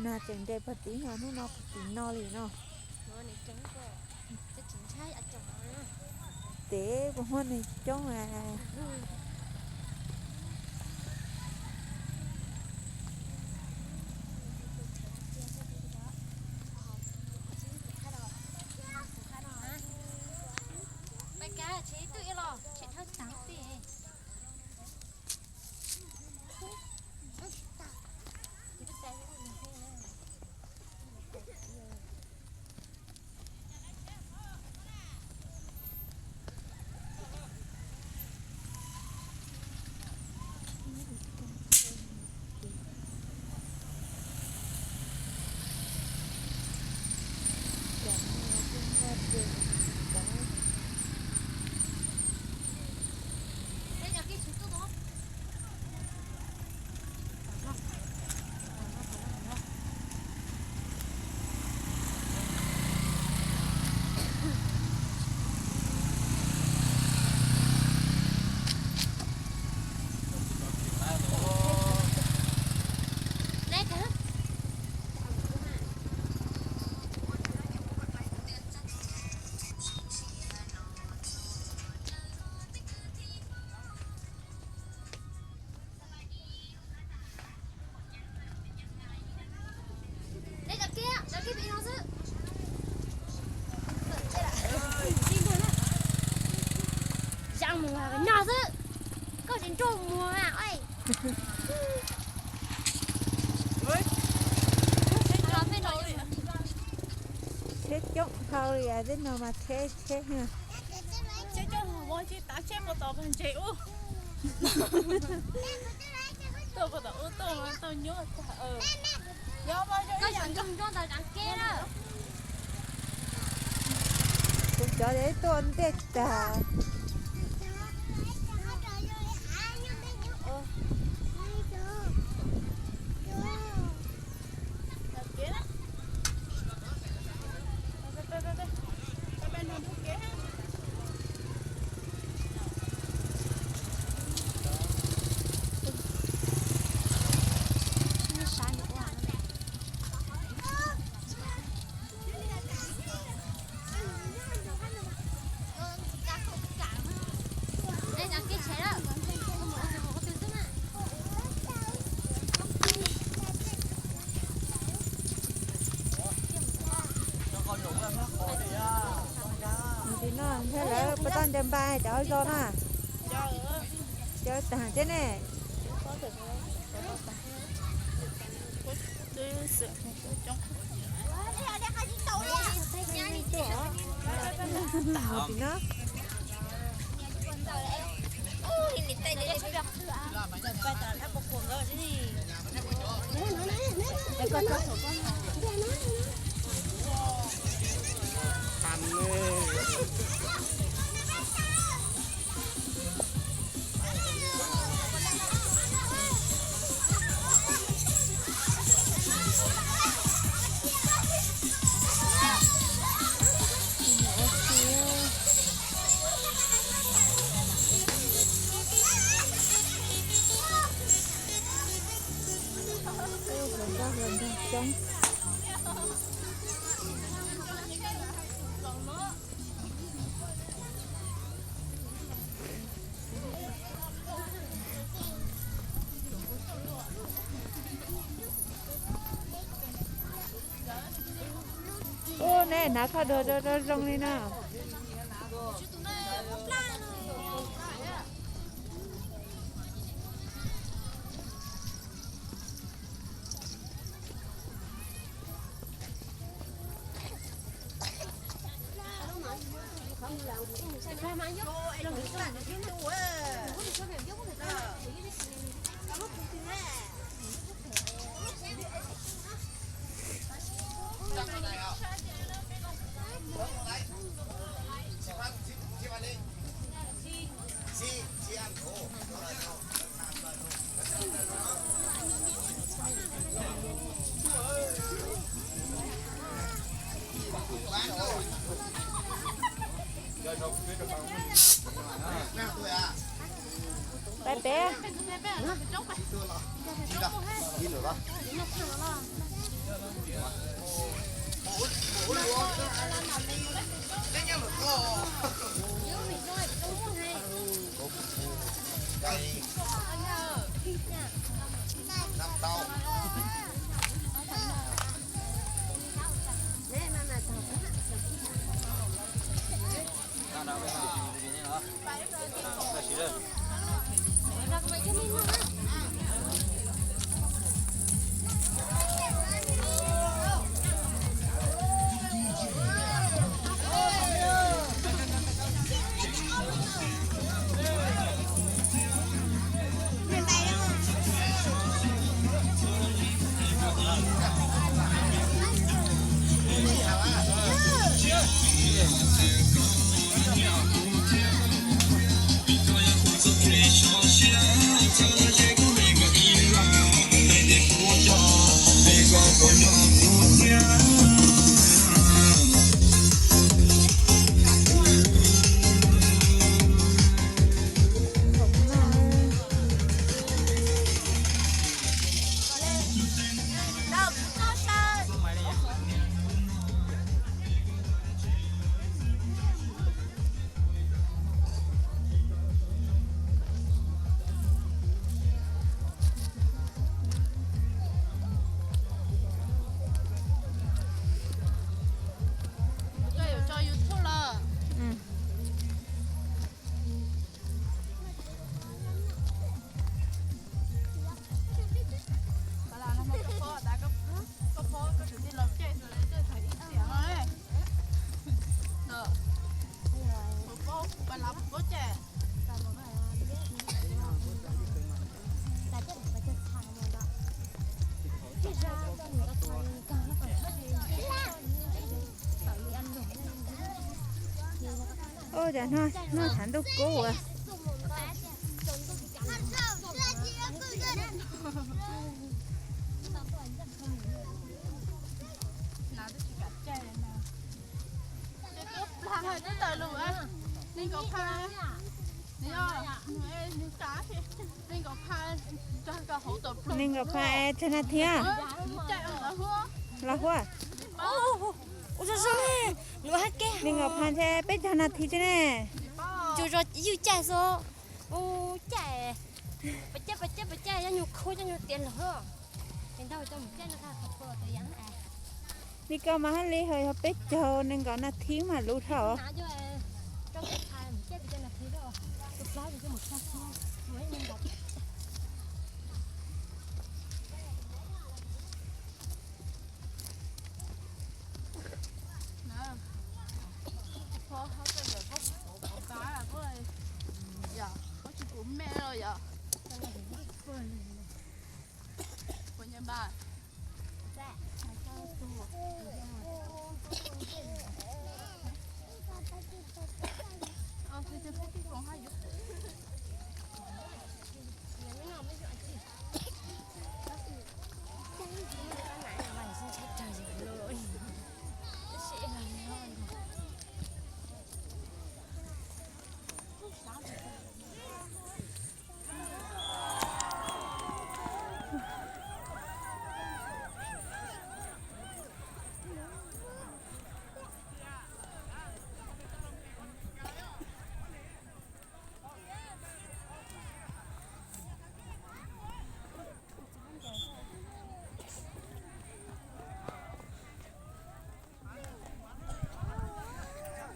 Nas tseem nres pog tim no, hnub no pog tim no li no. Tes puas muaj neeg coob a? Zam mus no xwb, koj tsis nrog mus a. Tsheb coob dhau li, tej no mas tsheb tsheb. Tsheb coob, tsheb mus tom pag ntses ub. Tuaj puag tom ub tuaj mas tau nyob tag. Koj xyaum nrog nrog ntawm tsam kev na. Kuv cov ib tuaj ntej tag. Ntawm no thiab lawm puas tau ncaws npas cov zos na? Cov tag thiab ne. Tag tim no. Hluas nkauj hluas nraug coob. Ua, nej hnav koj duav zoo zoo li no. Pais pem. Ua cas noj tshav ntuj kub ua. Nees nkaum phav tsawg nas this? Los huaj. Nees nkaum phav ntshe peb caug nas this tsis ne. Ywj caij xwb. Ua caij, pab caij pab caij pab caij, coj nyuag khub coj nyuag tiav los. Li koj mas hab li, ho yog peb caug nees nkaum nas this mas luv dhau.